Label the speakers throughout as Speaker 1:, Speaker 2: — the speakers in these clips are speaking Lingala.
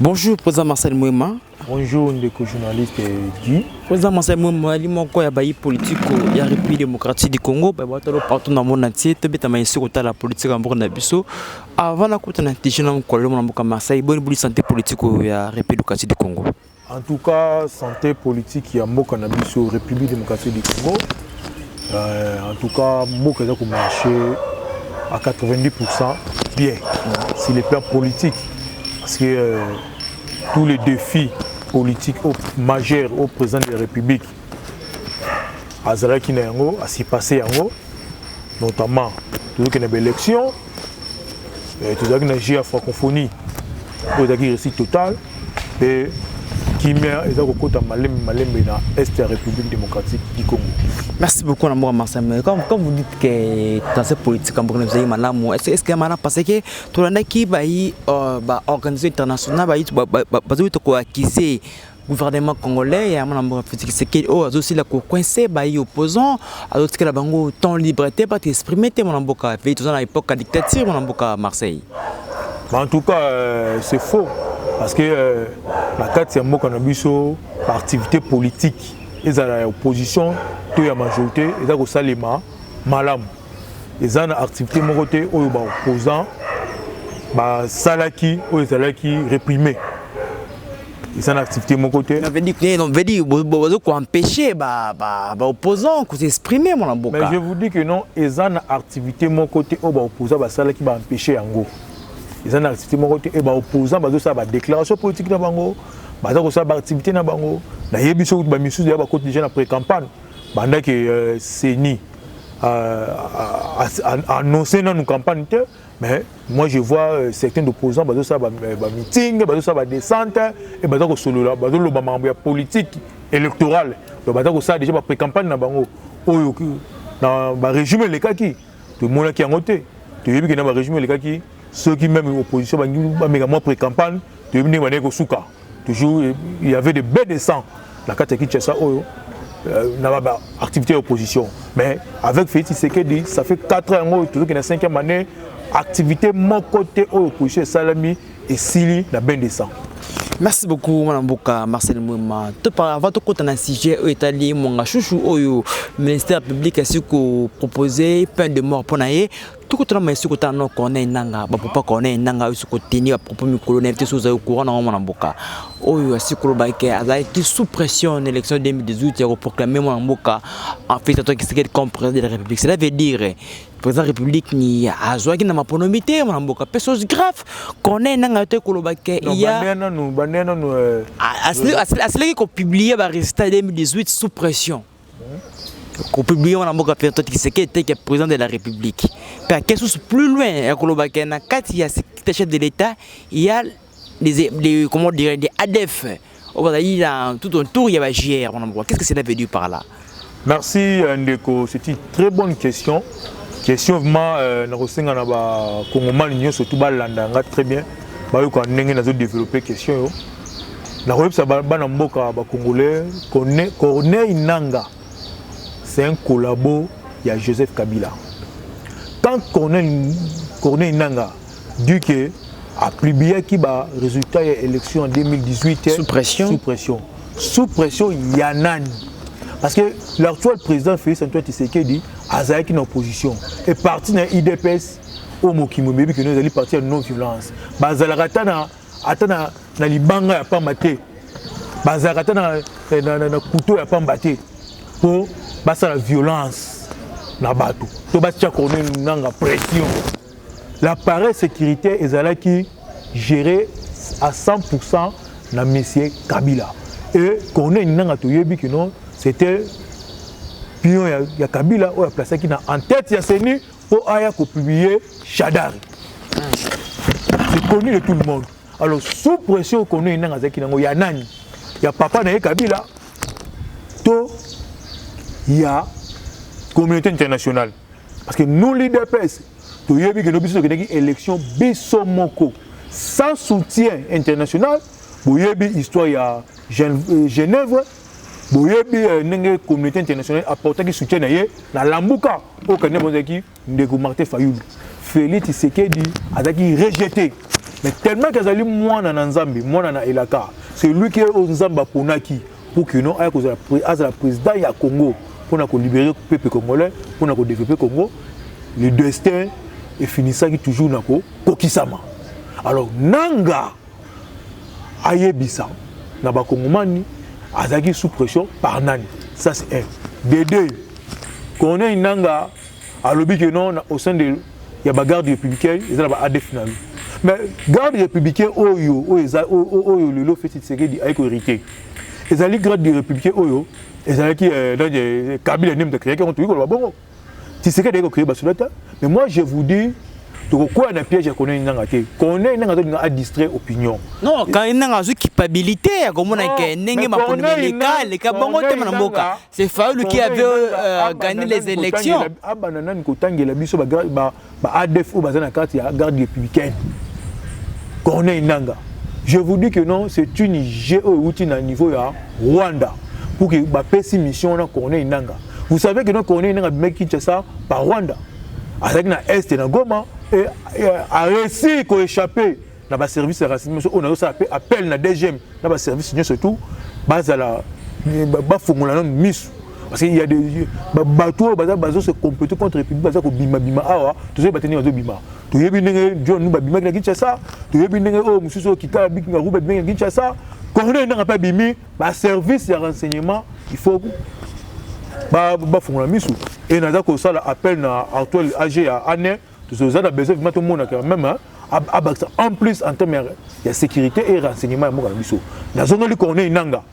Speaker 1: Bonjour président Marcel Mwema.
Speaker 2: Bonjour ndeko journaliste Guy.
Speaker 1: Président Marcel Mwema ali moko ya bayi politique ya République démocratique du Congo, ba batalo partout dans monde entier, tobeta ma esi kotala politique ya mboka na biso. Avant na kota na tije na mokolo na mboka Marseille, boni boni santé politique ya République démocratique du Congo?
Speaker 2: En tout cas, santé politique ya mboka na biso République démocratique du Congo, en tout cas mboka eza komarcher à 90% bien sur le plan politique, parce que tous les défis politiques majeurs au président de la République azalaki na yango, asipase yango, notamment tozokende na baélection, tozalaki na jeu ya francophonie oyo ezalaki réussite totale, mpe kimia eza kokota malembe malembe na est ya République démocratique du Congo.
Speaker 1: Merci beaucoup na mboka Marcel. Mais quand vous dites que dans cette politique en mboka na malamu, est-ce que malamu? Parce que tolandaki bayi ba organisation internationale bayi bazoyi ko accuser gouvernement congolais ya mwana mboka Félix Tshisekedi oyo azosila kocoincer bayi opposant, azotikela bango temps libre te bato exprimer te. Mwana mboka Félix, toza na époque ya dictature, mwana mboka Marseille?
Speaker 2: Mais en tout cas, c'est faux, parce que na kati ya mboka na biso, baactivité politique, ezala ya opposition to ya majorité, eza kosalema malamu. Eza na activité moko te oyo baopposant basalaki oyo ezalaki réprimé. Eza na activité moko te.
Speaker 1: Veut dire bazo koempêcher baopposant kosexprimer, mwana mboka?
Speaker 2: Mais je vous dis que non, eza na activité moko te oyo baopposant basalaki baempêcher yango. Eza na activité moko te. E baopposant bazosala badéclaration politique na bango, baza kosala baactivité na bango. Nayebi soki bamisusu ya bakoti déjà na pré-campagne bandaki CENI annoncé nanu campagne te. Mais moi, je vois certains opposants bazosala bameeting, bazosala badescente e baza kosolola, bazoloba makambo ya politique électorale. Donc baza kosala déjà bapré-campagne na bango. Oyo na barégime elekaki tomonaki yango te. Toyebi ke na barégime elekaki, soki même opposition bameka mwa pré-campagne, toyebi ndenge bandeki kosuka. Toujours il y avait des bains de sang na kati ya Kinshasa oyo na baactivité ya opposition. Mais avec Félix Tshisekedi, ça fait 4 ans yango tozokende na 5e année, activité moko te oyo opposition esalami esili na bain de sang.
Speaker 1: Merci beaucoup mwana mboka Marcel Mwema. To par avant tokota na sujet oyo etali Mwangachuchu oyo ministère public asi koproposer peine de mort mpo na ye, tokotala ma esi kotala no Corneille Nanga, bapropos Corneille Nanga oyo soki bapropos mikolo na ye te, so ozali courant nango, mwana mboka, oyo asi koloba ke azalaki sous pression na élection 2018 ya koproclamer mwana mboka en fait Antoine Tshisekedi comme président de la République. Cela veut dire président République ni azwaki na maponomi te, mwana mboka. Mpe chose grave, Corneille Nanga te koloba ke
Speaker 2: ya
Speaker 1: asilaki kopublier barésultat 2018 sous pression, kopublier wana mboka mpe Antoine Tshisekedi te ke président de la République. Mpe ake susu plus loin ya koloba ke na kati ya sécurité chef de l'État, il y a des, comment dire, des ADF oyo bazali na tout autour ya ba GR, mwana mboka. Qu'est-ce que cela veut dire par là?
Speaker 2: Merci ndeko, c'est une très bonne question. Question vraiment nakosenga na bakongomani nyonso tu balanda nga très bien, bayoka ndenge nazodévelopper question oyo. Nakoyebisa bana mboka bacongolais, Corneille Nanga, c'est un collabo ya Joseph Kabila. Quand Corneille Nanga dit que apubliaki barésultat ya élection en 2018
Speaker 1: sous pression,
Speaker 2: sous pression, sous pression ya nani? Parce que l'actuel président Félix Antoine Tshisekedi azalaki na opposition et parti na UDPS oyo mokili moyebi keno ezali parti ya non violence. Bazalaka ata na libanga ya pamba te, bazalaka ata na couteau ya pamba te mpo basala violence na bato to batia Corneille Nanga pression. L'appareil sécuritaire ezalaki géré à 100% na monsieur Kabila. Et Corneille Nanga, toyebi que non, c'était pion ya Kabila oyo aplaçaki na en tête ya CENI mpo aya kopublier Shadary. C'est connu de tout le monde. Alors sous pression, Corneille Nanga azalaki nango ya nani? Ya papa na ye Kabila to ya communauté internationale? Parce que nous, l'UDPS, toyebi ke no biso tokendaki élection biso moko sans soutien international. Boyebi histoire ya Genève, boyebi ndenge communauté internationale apportaki soutien na ye na Lambuka oyo candidat bozalaki ndeko Martin Fayulu. Félix Tshisekedi azalaki rejeté. Mais tellement qu'azali mwana na Nzambe, mwana na elaka, c'est lui qui oyo Nzambe aponaki pour que non aya kozala azala président ya Congo mpona kolibérer peuple congolais, mpona kodévelopper Congo. Le destin efinisaki toujours na kokokisama. Alors Nanga ayebisa na Bakongomani azalaki sous pression par nani? Ça, c'est un. De deux, Corneille Nanga alobi ke non, au sein de ya bagarde républicaine eza na ba ADF na yo. Mais garde républicain oyo eza oyo lelo Félix Tshisekedi ayi kohériter, ezali garde républicain oyo ezalaki Kabila nde moto acréaki yango. Tokoki koloba bongo, Tshisekedi ayi kocréer basoda te. Mais moi, je vous dis, tokokwea na piège ya Corneille Nanga te. Corneille Nanga tolinga adistraire opinion.
Speaker 1: Non, quand Nanga azwi culpabilité ya komona ke ndenge mapono eleka eleka bongo te na mboka, c'est Fayulu qui avait gagné les élections.
Speaker 2: Abanda nani kotangela biso ba ADF oyo baza na kati ya garde républicaine? Corneille Nanga, je vous dis que non, c'est une jeu oyo euti na niveau ya Rwanda pour que bapesi mission wana Corneille Nanga. Vous savez que non, Corneille Nanga abimaki Kinshasa par Rwanda, azalaki na est na Goma et a réussi koéchapper na baservice ya renseignement oyo nazosala mpe appel na DGM na baservice nyonso tout bazala bafongola nano miso, parce que il y a des bato oyo baza bazo se comploter contre République, baza kobimabima awa. Tozoyeba te ndenge bazobima. Toyebi ndenge John Numbi abimaki na Kinshasa, toyebi ndenge oyo mosusu oyo Kikala Bikinga Ruba abimaki na Kinshasa. Corneille Ndanga mpe abimi. Baservice ya renseignement, il faut bafongola miso. E naza kosala appel na actuel AG ya ANR. Toza na besoin vraiment tomonaka même abakisa en plus en terme ya sécurité et renseignement ya mboka na biso. Nazongeli Corneille Nanga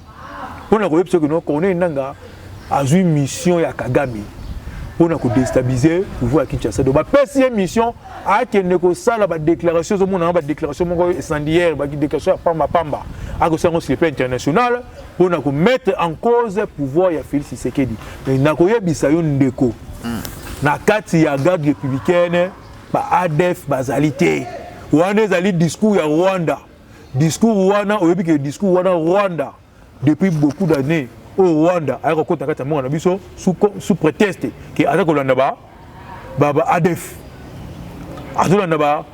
Speaker 2: mpona koyebisa soki no Corneille Nanga azwi mission ya Kagame mpona kodéstabiliser pouvoir ya Kinshasa. Donc bapesi ye mission akende kosala badéclaration. Ozomona badéclaration moko incendiaire, badéclaration ya pambapamba, akosala yango sur le plan international mpona komettre en cause pouvoir ya Félix Tshisekedi. Mais nakoyebisa yo, ndeko, na kati ya garde républicaine ba ADF bazali te. Wana ezali discours ya Rwanda. Discours wana, oyebi ke discours wana, Rwanda depuis beaucoup d'années oyo Rwanda ayaka kokota kati ya mboka na biso sous prétexte ke aza kolanda ba ADF, azolanda ba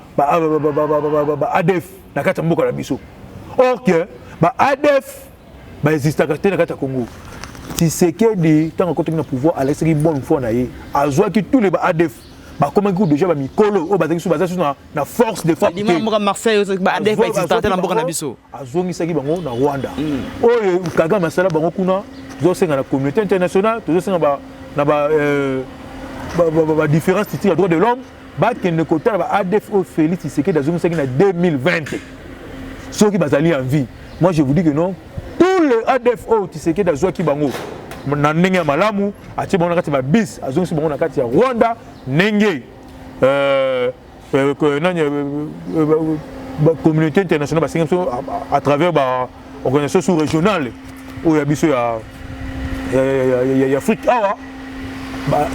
Speaker 2: ADF na kati ya mboka na biso, or ke ba ADF baexistaka te na kati ya Congo. Tshisekedi, ntango akotaki na pouvoir, alakisaki bonne foi na ye, azwaki tous les ba ADF bakomaki ku déjà bamikolo oyo bazalaki so baza so na force de frappe.
Speaker 1: Mboka Marseille, ba ADF baexistaka te na mboka na biso.
Speaker 2: Azongisaki bango na Rwanda. Oyo Kagame asala bango kuna, tozosenga na communauté internationale, tozosenga na ba différents structures ya droit de l'homme bakende kotala ba ADF oyo Félix Tshisekedi azongisaki na 2020 soki bazali en vie. Moi, je vous dis que non, tous les ADF oyo Tshisekedi azwaki bango na ndenge ya malamu, atie bango na kati ya babus, azongisi bango na kati ya Rwanda, ndenge nani communauté internationale basengi biso à travers baorganisation sous régionale oyo ya biso ya Afrique awa.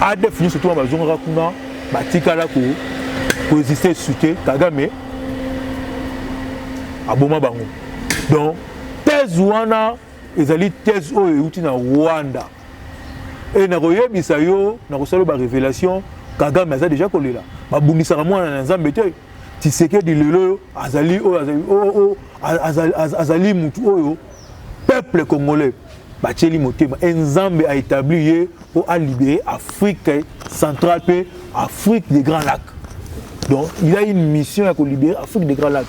Speaker 2: ADF nyonso tuna bazongaka kuna, batikala koexister su te. Kagame aboma bango. Donc thèse wana ezali thèse oyo euti na Rwanda. E nakoyebisa yo, nakosala barévélation, Kagame aza déjà kolela. Babundisaka mwana na Nzambe te. Tshisekedi lelo azali oyo azali mutu oyo peuple congolais batieli motema e Nzambe aétablir ye mpo alibérer Afrique centrale mpe Afrique des Grands Lacs. Donc il a une mission ya kolibérer Afrique des Grands Lacs.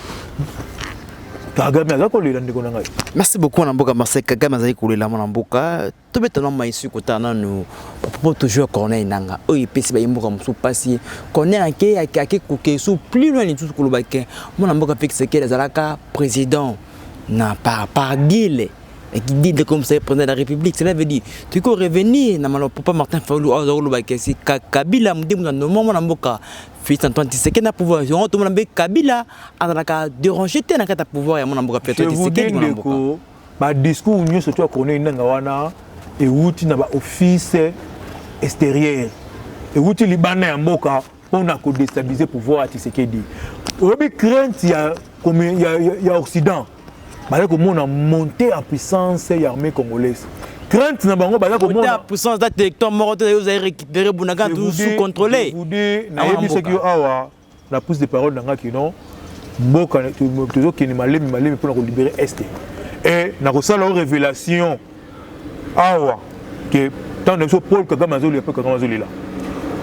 Speaker 2: Kagame aza kolela, ndeko na ngai.
Speaker 1: Merci beaucoup na mboka Marseille. Kagame azali kolela, mwana mboka. Tobeta na maïsu kotala nanu propos toujours Corneille Nanga oyo epesi baye mboka mosusu mpasi. Corneille ake koke su plus loin lisusu koloba ke mwana mboka Félix Tshisekedi azalaka président na par deal deal comme ça, président de la République. Cela veut dire tokoki revenir na maloba papa Martin Fayulu oyo aza koloba ke si Kabila nde moto anommer mwana mboka Félix Antoine Tshisekedi na pouvoir. Yango tomona mpe Kabila azalaka déranger te na kati ya pouvoir ya mwana mboka Félix Tshisekedi.
Speaker 2: Mwana mboka, badiscours nyonso to ya Corneille Nanga wana ewuti na baoffice extérieur, ewuti libanda ya mboka mpona kodéstabiliser pouvoir ya Tshisekedi. Oyebi crainte ya Occident, baza komona montée en puissance ya armée congolaise. Crainte na bango, baza
Speaker 1: komona puissance da territoire moko te ozali récupérer Bunagana, tout sous contrôlé.
Speaker 2: Vous dis, nayebisaki yo awa na prise de parole na nga kino Mboka tozokende malemi malemi mpona kolibérer Est. E nakosala o révélation awa ke ntango na biso Paul Kagame azolela, Paul Kagame azolela.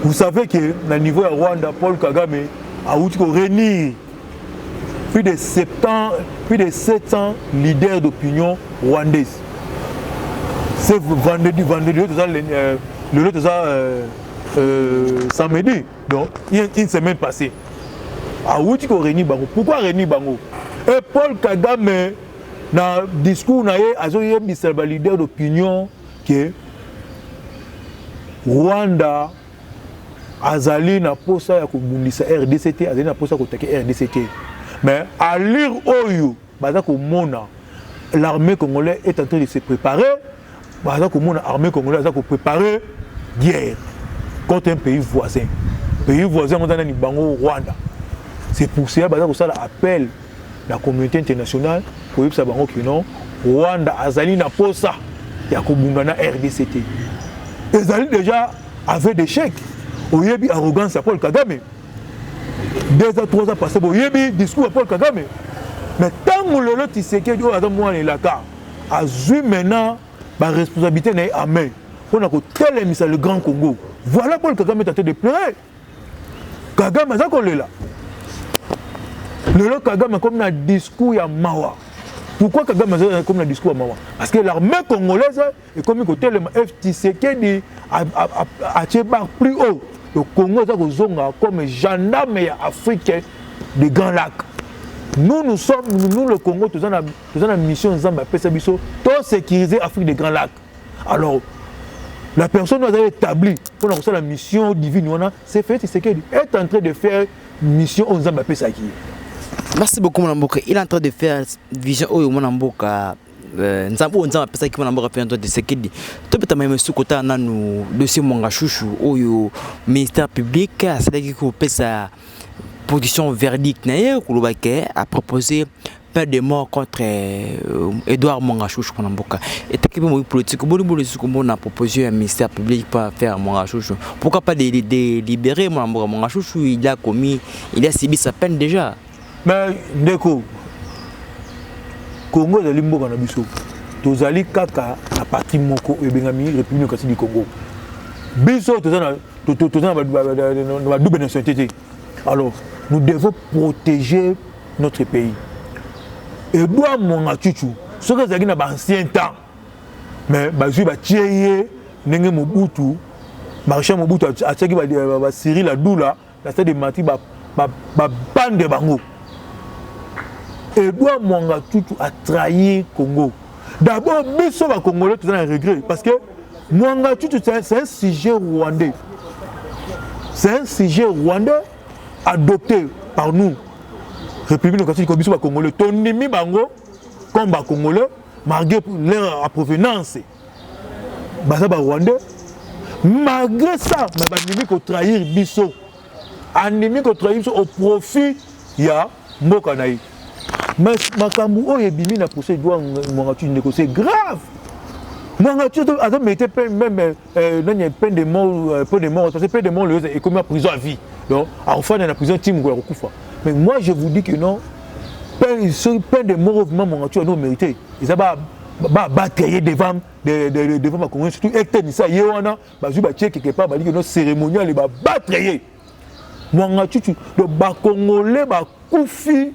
Speaker 2: Vous savez que na niveau ya Rwanda, Paul Kagame awuti koréunir plus de 70, plus de 700 leaders d'opinion rwandaise. C'est vendredi, vendredi toza, lelo toza samedi, donc une semaine passée awuti koréunir bango. Pourquoi réunir bango? Et Paul Kagame, na discours na ye, azoyebisa baleader d'opinion ke Rwanda azali na posa ya kobundisa RDC te, azali na posa ya koattaquer RDC te. Mais à l'heure oyo baza komona l'armée congolaise est en train de se préparer, baza komona armée congolaise aza kopréparer guerre contre un pays voisin. Pays voisin ngo nani? Bango Rwanda. C'est pour cela baza kosala appel na communauté internationale koyebisa bango ke non, Rwanda azali na posa ya kobunda na RDC te. Ezali déjà aveu d'échec. Oyebi arrogance ya Paul Kagame, 2 ans, 3 ans passé, boyebi discours ya Paul Kagame. Mais ntango lelo Tshisekedi oyo aza mwana elaka azwi maintenant baresponsabilité na ye en main mpona kotelemisa le Grand Congo, voilà, Paul Kagame est en train de pleurer. Kagame aza kolela lelo. Kagame akomi na discours ya mawa. Pourquoi Kagame aza komi na discours ya mawa? Parce que l'armée congolaise ekomi kotelema. F Tshisekedi atie barre plus haut. Le Congo eza kozonga comme gendarme ya Afrique de Grand Lac. Nous, nous sommes, nous, le Congo, toza na mission. Nzambe apesa biso tosécuriser Afrique de Grand Lac. Alors la personne oyo azali établie mpona kosala mission divine wana, c'est Félix Tshisekedi, est en train de faire mission oyo Nzambe apesaki ye.
Speaker 1: Merci beaucoup, mwana mboka. Il est en train de faire vision oyo mwana mboka Nzambe, oyo Nzambe apesaki mwana mboka mpe Tshisekedi. Tobeta mayeme suku kotala nanu dossier Mwangachuchu oyo ministère public asalaki kopesa position, verdict na ye, koloba ke aproposé peine de mort contre Edouard Mwangachuchu. Mpona mboka etaki mpe moi politique, boni boni lisusu komona proposition ya ministère public pour faire Mwangachuchu? Pourquoi pas de libérer mwana mboka Mwangachuchu? Il a commis, il a subi sa peine déjà.
Speaker 2: Mais ndeko, Congo ezali mboka na biso. Tozali kaka na parti moko oyo ebengami République démocratique du Congo. Biso toza na badouble nationalité te. Alors nous devons protéger notre pays. Edouard Mwangachuchu, soki ezalaki na baancien temps, mais bazwi batie ye ndenge Mobutu, maréchal Mobutu atiaki baCyrille Adoula na stade des Martyrs, babande bango. Edouard Mwangachuchu a trahi Congo. D'abord biso bacongolais toza na regret, parce que Mwangachuchu, c'est un sujet rwandais, c'est un sujet rwandais adopté par nous, République démocratique. Biso bacongolais tondimi bango comme bacongolais malgré leur provenance, baza barwandais. Malgré ça, mais bandimi kotrahir biso, andimi kotrahir biso au profit ya mboka na ye. Mais makambo oyo ebimi na procès Edouard Mwangachuchu, ndeko, c'est grave. Mwangachuchu aza mérité même nani, peine de mort, peine de mort, parce que peine de mort lelo ekomi ya prison à vie. Donc akofanda na prison ti mokolo ya kokufa. Mais moi, je vous dis que non, peine de mort vraiment Mwangachuchu azo mérité, eza babattre ye devant bacongolais, surtout etenisa ye wana bazwi batie quelque part, baliki no cérémonial, babattre ye Mwangachuchu. Donc bacongolais bakufi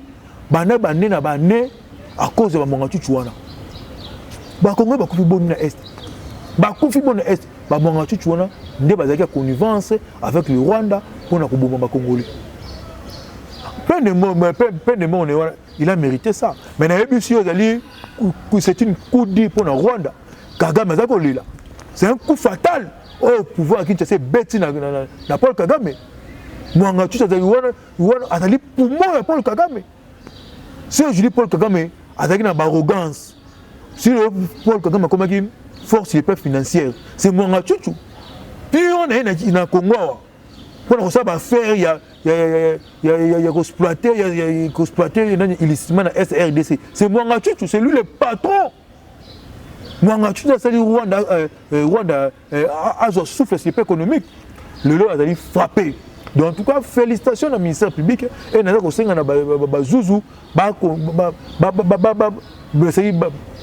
Speaker 2: bana bane na bane à cause ya bamwangachuchu wana. Bacongolais bakufi boni na Est? Bakufi boni na Est? Bamwangachuchu wana nde bazalaki ya connivence avec le Rwanda mpona koboma bacongolais. Peine de mort wana, il a mérité ça. Mais nayebi si ezali, c'est une coup dur mpona Rwanda. Kagame aza kolela, c'est un coup fatal oyo pouvoir ya Kinshasa ebeti na Paul Kagame. Mwangachuchu azali wana, wana azali poumon ya Paul Kagame. Si aujourd'hui Paul Kagame azalaki na baarrogance, si Paul Kagame akomaki force le financière, c'est Mwangachuchu pion na ye na Congo awa mpona kosala baaffaire ya koexploiter nani illicitement na SRDC. C'est Mwangachuchu, c'est lui le patron. Mwangachuchu asali Rwanda, Rwanda azwa souffle sur le plan économique. Lelo azali frappé. Donc en tout cas, félicitations na ministère public e naza kosenga na bazuzu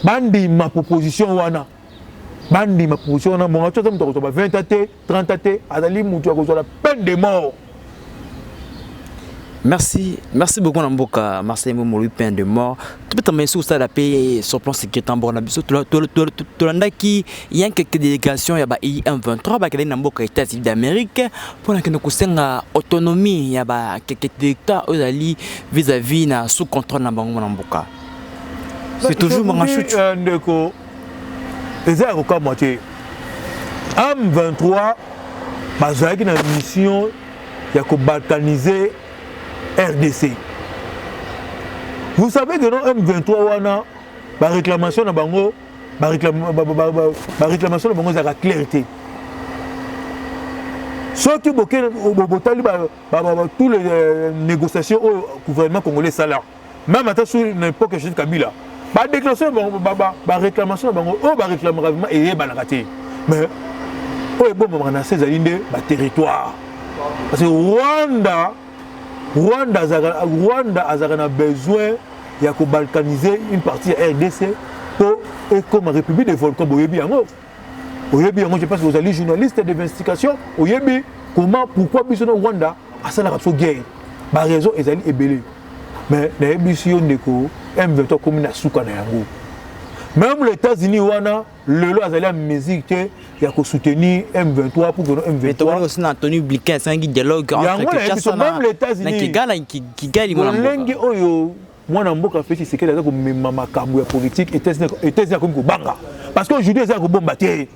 Speaker 2: bandima proposition wana, bandima proposition wana. Monga aza moto akozwa ba 20 ans te, 30 ans te, azali moto ya kozwa la peine de mort.
Speaker 1: Merci, merci beaucoup na mboka Marcel Mbomolo, peine de mort. Tobetama esu kosala mpe sur plan sécurité mboka na biso. Tolandaki yan quelques délégation ya ba M23 bakendaki na mboka États-Unis d'Amérique mpona kende kosenga autonomie ya ba quelques territoire oyo ezali vis-à-vis na sous contrôle na bango na mboka. C'est toujours Mwangachuchu.
Speaker 2: Ndeko, eza ya kokamwa te. M23 bazalaki na mission ya kobalkaniser RDC. Vous savez que non, M23 wana, baréclamation na bango, baréclamation na bango ezalaka clair te. Soki botali tous les négociations oyo gouvernement congolais esala, même ata sur na époque ya Joseph Kabila, badéclaration, baréclamation na bango oyo baréclamaka vraiment eyebanaka te. Mais oyo ebombamaka na se ezali nde baterritoire, parce que Rwanda azalaka na besoin ya kobalkaniser une partie ya RDC mpo ekoma république de volcan. Boyebi yango, oyebi yango, je pense que ozali journaliste d'investigation, oyebi comment, pourquoi biso na Rwanda asalaka biso guerre. Baraison ezali ebele, mais nayebisi yo ndeko, M23 akomi na suka na yango. Même les États-Unis wana lelo azali ya mesure te ya kosoutenir M23 pour que
Speaker 1: M23 aussi na Anthony Blinken asangi dialogue
Speaker 2: entre Kinshasa
Speaker 1: na même les États-Unis, Kigali.
Speaker 2: Lolenge oyo mwana mboka Félix Tshisekedi aza komema makambo ya politique, États-Unis akomi kobanga, parce que aujourd'hui eza ya kobomba te.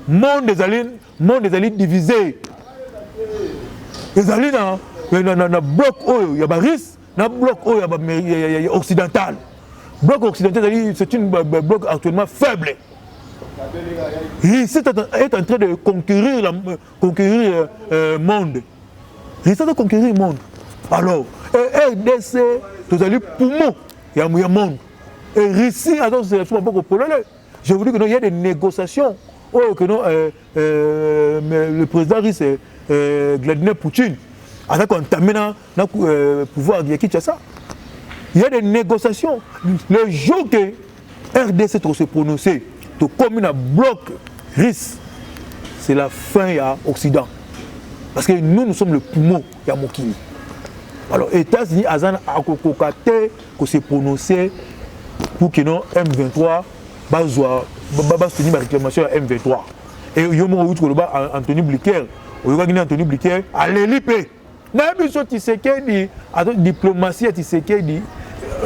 Speaker 2: Monde ezali divisé, ezali na bloc oyo ya barusse na bloc oyo ya occidental. Bloc occidental ezali, c'est une bloc actuellement faible. Russie est en train de conquérir monde. Russie est en train de conquérir le monde. Alors, RDC, tozali poumon ya monde. Et Russie aza biso maboko polele. Je vous dis que non, il y a des négociations. Oh, que non, le président russe, Vladimir Poutine, a entamé na pouvoir ya Kinshasa. Il y a des négociations. Le jour que RDC trop se prononcer, to comme un bloc russe, c'est la fin ya Occident. Parce que nous, nous sommes le poumon ya mokili. Alors, États-Unis, aza akokoka te ko se prononcer pour que non M23 bazwa basoutenir ba réclamation ya M23. Et yo moko outi koloba Anthony Blinken, oyokaki ni Anthony Blinken aleli mpe. Nayebi so Tshisekedi, diplomatie ya Tshisekedi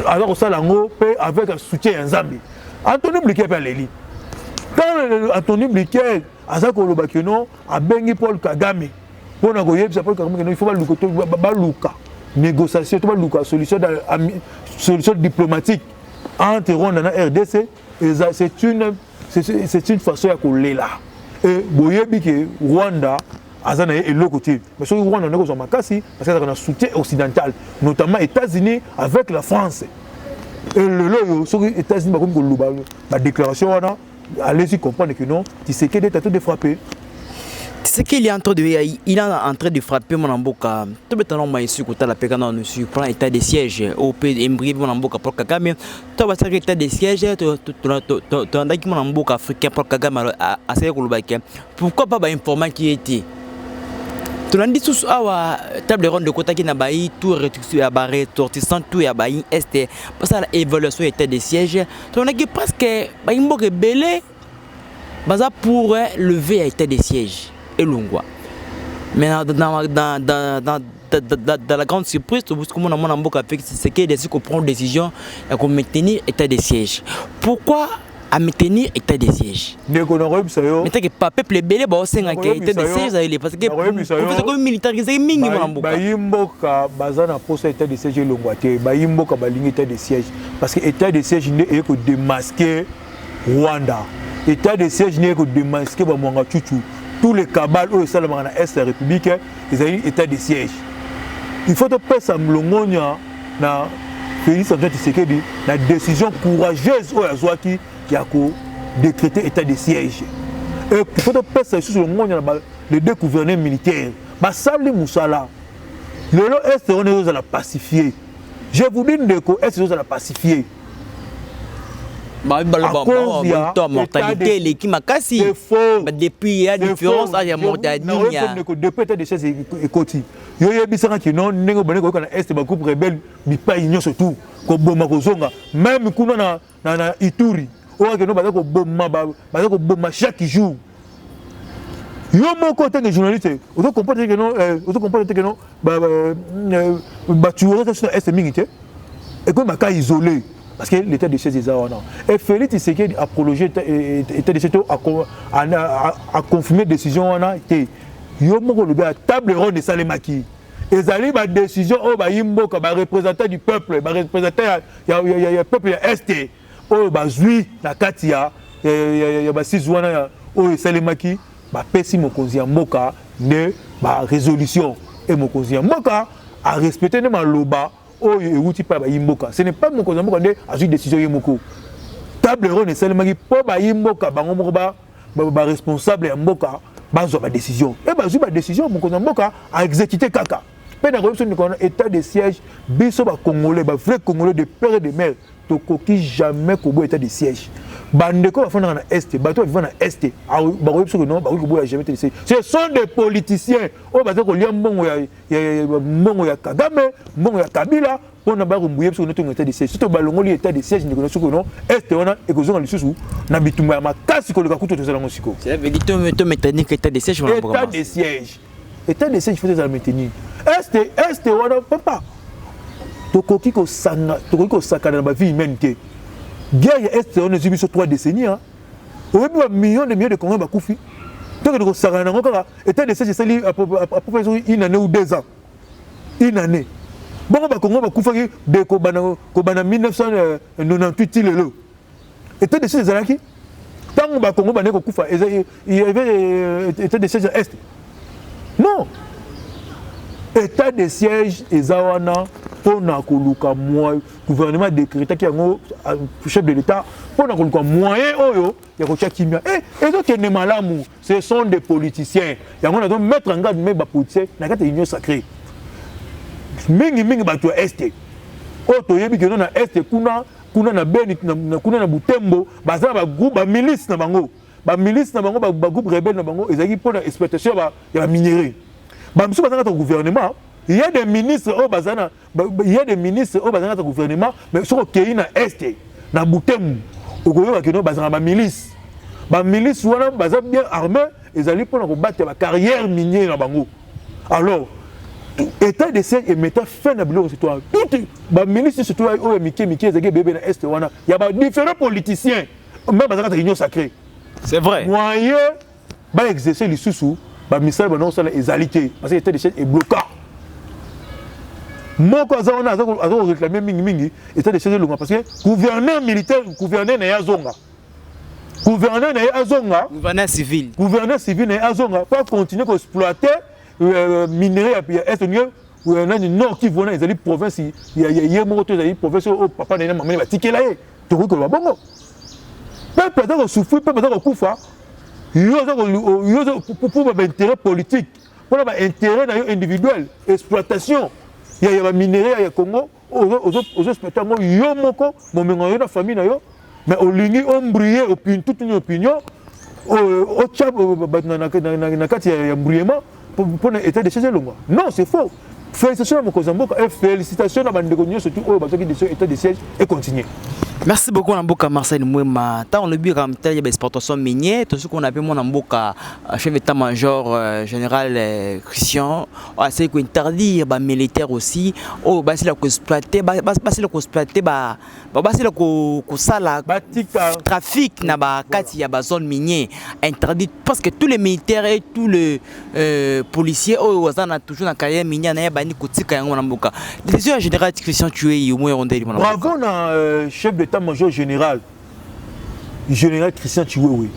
Speaker 2: aza kosala yango mpe avec soutien ya Nzambe. Anthony Blinken mpe aleli. Quand Anthony Blinken aza koloba ke non, abengi Paul Kagame mpona koyebisa Paul Kagame ke non, il faut baluka négociation to baluka solution diplomatique entre Rwanda na RDC, c'est une façon ya kolela. E boyebi ke Rwanda aza na ye eloko te, mais soki Rwanda ndenge kozwa makasi, parce que azalaka na soutien occidental, notamment États-Unis avec la France. Et lelo oyo soki États-Unis bakomi koloba badéclaration wana, allez-y comprendre que non, Tshisekedi est en train de frapper.
Speaker 1: Tshisekedi il est en train de frapper mwana mboka. Tobetana ma esu kotala mpe kana sur plan état de siège oyo mpe embrie mwana mboka Paul Kagame. To basalaki état de siège, tolandaki mwana mboka africain Paul Kagame asalaki kolobaki pourquoi pas bainformaki ye te. Tolandi susu awa table ronde ekotaki na bayi tout ya baressortissant tout ya bayi Est basala évaluation état de siège. Tolandaki presque bayi mboka ebele baza pour lever ya état de siège elongwa, mais dans la grande surprise, komona mwana mboka Félix Tshisekedi asi koprendre décision ya komaintenir état de siège. Pourquoi à maintenir état de siège?
Speaker 2: Ndeko, nakoyebisa yo.
Speaker 1: Mais que pa peuple ebele baosengaka état de siège ezali parce que komi militarisé mingi mwana mboka.
Speaker 2: Bayi mboka baza na posa état de siège elongwa te. Bayi mboka balingi état de siège parce que état de siège nde eye kodémasquer Rwanda, état de siège nde eye kodémasquer bamwangachuchu, tous les cabales oyo esalamaka na Est ya République. Ezali état de siège, il faut topesa longonya na Félix Antoine Tshisekedi na décision courageuse oyo azwaki ya kodécréter état de siège. Et il faut topesa lisusu longonya na les deux gouverneurs militaires basali mosala. Lelo Est wana ezozala pacifié. Je vous dis ndeko, Est ezozala pacifié.
Speaker 1: Baloba mortalité eleki makasi depuis ya différence ya mortalité.
Speaker 2: Ndeko, depuis état de siège ekoti, yo yebisaka kino ndenge obandi koyoka na Est bagroupe rebelle bipai nyonso tout koboma kozonga, même kuna na Ituri oyo akende, baza koboma, baza koboma chaque jour. Yo moko ntange journaliste ozocomprendre te keno, ozocomprendre te keno bato oza na Est mingi te, ekomi baka isolé parce que l'état de siège eza wana. Et Félix Tshisekedi a prolongé état de siège to a confirmé décision wana te. Yo moko olobi ya table ronde esalemaki, ezali badécision oyo bayi mboka, bareprésentant du peuple, bareprésentant ya peuple ya Est oyo bazwi na kati ya basise wana oyo esalemaki, bapesi mokonzi ya mboka nde barésolution e mokonzi ya mboka arespecte nde maloba oyo ewuti mpa bayi mboka. Ce n'est pas mokonzi ya mboka nde azwi décision ye moko. Table ronde esalemaki mpo bayi mboka bango moko, baresponsable ya mboka, bazwa badécision e bazwi badécision, mokonzi ya mboka aexécute kaka. Mpe na koyebi biso ndeko wana, état de siège, biso bacongolais, bavrai Congolais de père et de mère, tokoki jamais koboya état de siège. Bandeko bafandaka na Est, bato baviva na Est bakoyebi biso non, bakoki koboya jamais état de siège. Ce sont des politiciens oyo baza kolia mbongo ya Kagame, mbongo ya Kabila, mpona bakombuye biso kono état de siège. Soki balongoli état de siège, ndeko na, soki no Est wana ekozonga lisusu na bitumba ya makasi koleka kutu tozala yango sikoyo.
Speaker 1: État de siège.
Speaker 2: État de siège, état de siège faut ezala maintenir. Est wana, papa, tokoki kosanga, tokoki kosakana na bavie humaine te. Guerre ya Est wana ezwi biso 3 décennies. Oyebi bamillion de millions de Congolais bakufi, tokende kosakana nango kaka état de siège esali à peu près une année ou 2 ans, une année. Bongo bakongo bakufaki de kobanda 1998 ti lelo, état de siège ezalaki. Ntango bakongo bandeki kokufa, il y avait état de siège ya Est? Non. État de siège eza wana mpona koluka gouvernement décrétaki yango, chef de l'État, mpona koluka moyen oyo ya kotia kimia. Ezokende malamu. Ce sont des politiciens. Yango nazo mettre en garde me bapoliticien na kati ya Union sacrée, mingimingi bato ya Est oyo toyebi keno na Est kuna, kuna na Beni, kuna na Butembo, baza na bagroupe bamilice na bango, bamilice na bango, bagroupe rebelle na bango ezalaki mpona exploitation ya baminerai. Bamisusu baza kati ya gouvernement. Il y a des ministres oyo baza na, il y a des ministres oyo baza kati ya gouvernement, mais soki okei na Est, na Butembo, okoyoka keno bazala bamilice. Bamilice wana baza bien armé, ezali mpona kobatela bacarrière minière na bango. Alors état de siège emeta fin na biloko surtout toute bamilice, surtout oyo mike mike ezalaki ebebe na Est wana ya badifférents politiciens, même baza kati ya Union sacrée.
Speaker 1: C'est vrai.
Speaker 2: Moyen baexerce lisusu bamisala bana kosala ezali te, parce que état de siège ebloka. Moko aza wana aza koréclame mingimingi état de siège elonga, parce que gouverneur militaire, gouverneur na ye azonga, gouverneur na ye azonga.
Speaker 1: Gouverneur civil.
Speaker 2: Gouverneur civil na ye azonga po continuer koexploiter minerai ya Est. Ndenge nani, Nord Kivu wana ezali province ya ye moko to ezali province oyo papa na ye na mama ne batikela ye? Tokoki koloba bongo? Peuple aza kosouffrir, peuple aza kokufa, yo oza pour baintérêt politique, mpona baintérêt na yo individuel, exploitation ya baminerai ya Congo, ozoexploite yango yo moko, bomengo na yo na famille na yo, mais olingi oembrouiller toute une opinion, otya bato na kati ya embrouillement mpona état de siège elongwa. Non, c'est faux. Félicitation na mokonzi ya mboka et félicitation na bandeko nyonso tu oyo bazwaki décision état de siège econtinue.
Speaker 1: Merci beaucoup na mboka Marcel Mwema. Ntango olobi kaka ya baexportation minière, tosoki on ape mwana mboka chef d'état major général Christian asali kointerdire bamilitaire aussi oyo basila koexploite, basila koexploite, basila kosala trafic na bakati ya bazone minière, interdit, parce que tous les militaires et tous les policiers oyo baza na toujours na carrière minière na ye bandi kotika yango na mboka. Décision ya général Christian Tshiwewe omoi rondeli.
Speaker 2: Bravo na chef d'état-major général, général Christian Tshiwewe.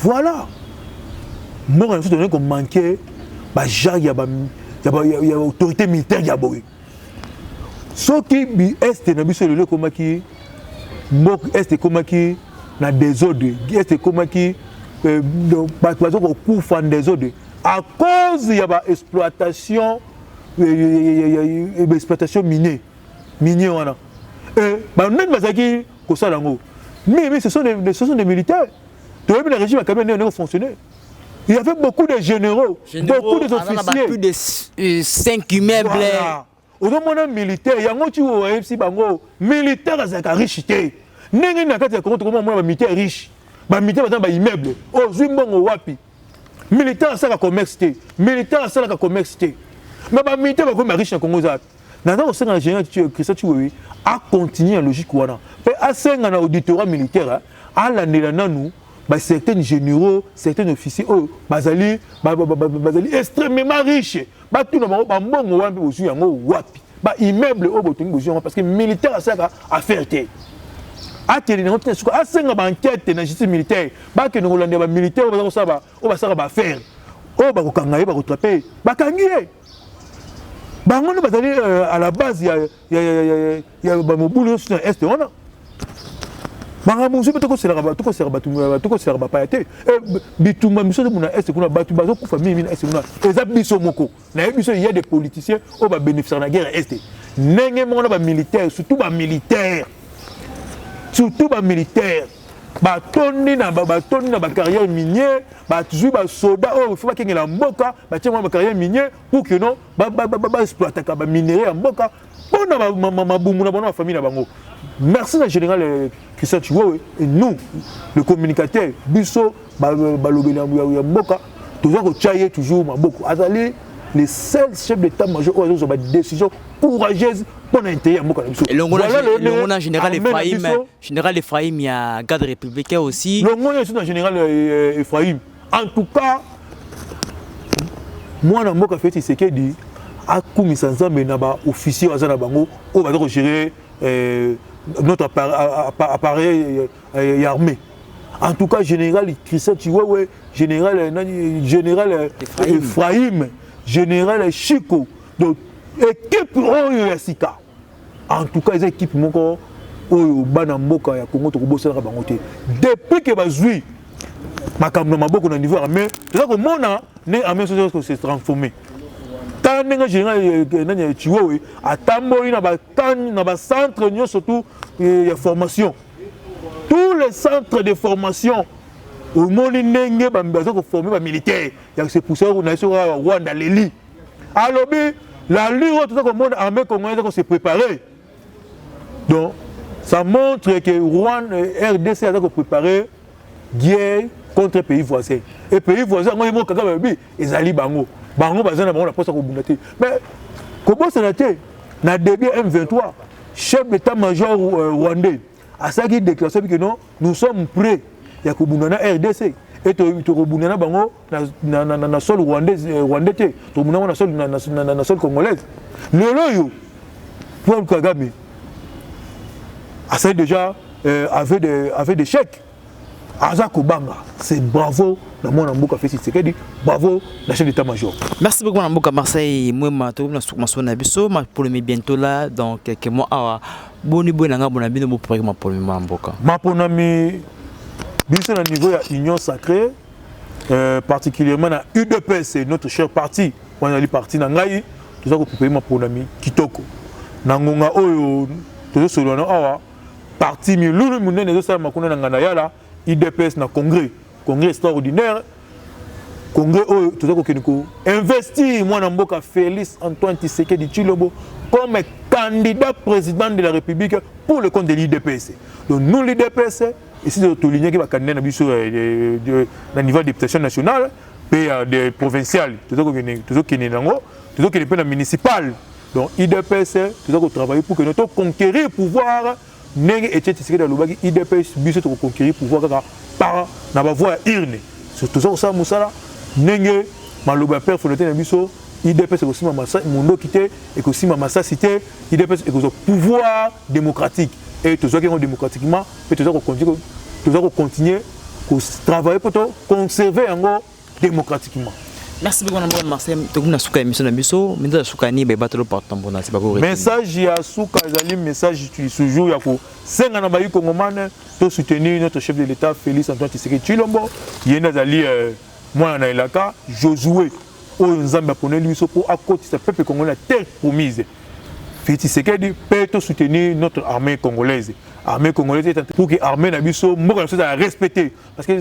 Speaker 2: Voilà, mboka na biso tozali komanke bagenre ya autorité militaire ya boye. Soki Est na biso lelo ekomaki mboka, Est ekomaki na désordre, Est ekomaki bato baza kokufa na désordre à cause ya baexploitation. Exploitation minier wana, banani bazalaki kosala yango mingi? Ce sont des militaires. Toyebi na régime ya Kabila ndenge fonctionner. Il y avait beaucoup de généraux, beaucoup des officiers.
Speaker 1: Plus de 5 immeubles.
Speaker 2: Voilà. Ozomona militaire yango ti oyebisi bango, militaire azalaka riche te. Ndenge na kati ya Congo tokomona bamilitaire riche, bamilitaire baza na baimmeuble, ozwi mbongo wapi? Militaire asalaka commerce te, militaire asalaka commerce te, mais bamilitaire bakomi bariche na Congo. Eza wapi? Naza kosenga na général Christian Tshiwewe acontinue na logique wana mpe asenga na auditorat militaire alandela nanu bacertain généraux, certains officiers oyo bazali extrêmement riche. Batuna bango bambongo wana mpe bozwi yango wapi, baimmeuble oyo botongi bozwi yango, parce que militaire asalaka affaire te. Akende nango tina suka, asenga baenquête na justice militaire, bakende kolandela bamilitaire oyo baza kosala, oyo basalaka baaffaire, oyo bakokanga ye, bakotrape ye, bakangi ye. Bango nde bazali à la base ya bamobulu nyonso na Est wana. Makambo mosusu mpe tokoselaka bato, tokoselaka bapaya te. Bitumba misusu ezomona Est kuna, bato bazokufa mingi na Est kuna, eza biso moko. Nayebi biso, ya des politiciens oyo babénéficiaka na guerre ya Est, ndenge moko na bamilitaire, surtout bamilitaire, surtout bamilitaire batondi na bacarrière minière. Bazwi basoda oyo faut bakengela mboka, batie mwa bacarrière minière pour que non baexploitaka baminerai ya mboka mpona mabumu na bango, bafamille na bango. Merci na général Christian Tshiwewe. Et nous, le communicateur, biso balobeli ya mboka, toza kotia ye toujours maboko. Azali le seul chef d'état major oyo azozwa badécision courageuse mpona intérêt ya mboka na biso.
Speaker 1: Elongo na général Ephraim, général Ephraim ya garde républicain aussi.
Speaker 2: Longo nyonso na général Ephraim. En tout cas, mwana mboka Félix Tshisekedi akumisa Nzambe na baofficier aza na bango oyo baza kogérer notre appareil ya armée. En tout cas, général Christian Tshiwewe, général nani, général Ephraim, général Chico, donc équipe oyo ya sika, en tout cas eza équipe moko oyo bana mboka ya Congo tokobosanaka bango te. Depuis ke bazwi makambo na maboko na niveau armée, toza komona ndenge armée so se transformer. Tala ndenge général nani, Tshiwewe, atamboli na bacentre nyonso tout ya formation, tous les centres de formation. Omoni ndenge baza koforme bamilitaire ya se pousser na biso. Kaka Rwanda leli alobi l'allure oyo toza komona armée congolaise eza kose préparer. Donc ça montre que Rwanda, RDC aza kopréparer guerre contre pays voisin, et pays voisin yango ye moko kaka balobi ezali bango. Bango baza na bango na mposa kobunda te, mais kobosana te, na début M23, chef d'état major rwandais asalaki déclaration que non, nous sommes prêts ya kobunda na RDC et tokobunda na bango na sol rwandais te, tokobunda bango na sol congolaise. Lelo oyo Paul Kagame asali déjà aveu d'échec, aza kobanga. C'est bravo na mwana mboka Félix Tshisekedi, bravo na chef d'état major.
Speaker 1: Merci beaucoup, mwana mboka Marseille Mwema. Tokomi na suka masolo na biso. Maponami bientôt là, dans quelques mois awa. Boni boye na ngambo na bino, bopréparaki maponami, mwana mboka?
Speaker 2: Maponami, biso na niveau ya Union sacrée, particulièrement na UDPS, notre cher parti wana, ali parti na ngai, toza kopréparer maponami kitoko. Na ngonga oyo tozosolola na awa, parti milulu monene ezosalama kuna na nganda yala UDPS na congrès extraordinaire, congrès oyo toza kokende koinvestir mwana mboka Félix Antoine Tshisekedi Tshilombo comme candidat président de la République pour le compte de l'UDPS. Donc nous, l'UDPS, esi tolignaki bacandidat na biso na niveau ya députation nationale mpe ya de provincial. Tozokende nango, tozokende mpe na municipal. Donc UDPS toza kotravailler pour que no toconquérir pouvoir. Ndenge Etienne Tshisekedi alobaki, UDPS biso tokoconquérir pouvoir kaka par na bavoie ya urne. Toza kosala mosala ndenge maloba ya père fondateur na biso. UDPS ekosimba mondoki te, ekosimba masasi te. UDPS ekozwa pouvoir démocratique et tozwaki yango démocratiquement mpe toza kocontinue kotravailler mpo toconserve yango démocratiquement.
Speaker 1: Merci beaucoup na mboka Marseille. Tokomi na suka ya émission na biso. Minza ya suka ni bayeba partout mbona si bako?
Speaker 2: Message ya suka ezali message toujours ya kosenga na bayi kongomane to soutenir notre chef de l'État Félix Antoine Tshisekedi Tshilombo. Ye nde azali mwana na elaka Josué. Oyo Nzambe aponeli biso mpo akotisa peuple congolais na terre promise, Félix Tshisekedi, mpe to soutenir notre armée congolaise. Armée congolaise est pour que armée na biso, mboka na biso ezala respecté, parce que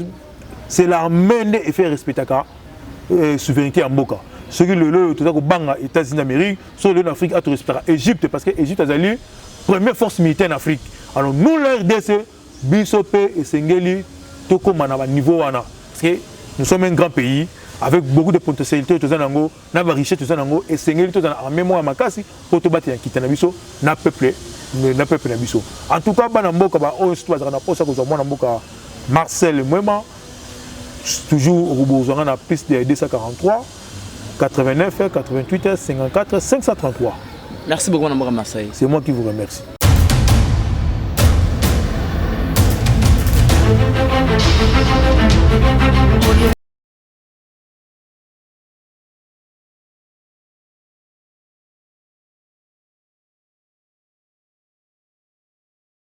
Speaker 2: c'est l'armée nde efe respectaka souveraineté ya mboka. Soki lelo oyo toza kobanga États-Unis d'Amérique, soki lelo na Afrique atorespectaka Égypte, parce que Égypte azali première force militaire en Afrique. Alors nous, la RDC, biso mpe esengeli tokóma na baniveau wana, parce que nous sommes un grand pays avec beaucoup de potentialité. Toza nango na barichesse, toza nango. Esengeli toza na armée moko ya makasi mpo tobatela nkita na biso na peuple na biso. En tout cas, bana mboka baoyo surtout bazalaka na mposa kozwa mwana mboka Marcel Mwema, toujours okozwanga na plus de 243 89 88 54 533.
Speaker 1: Merci beaucoup, mwana mboka Marseille.
Speaker 2: C'est moi qui vous remercie.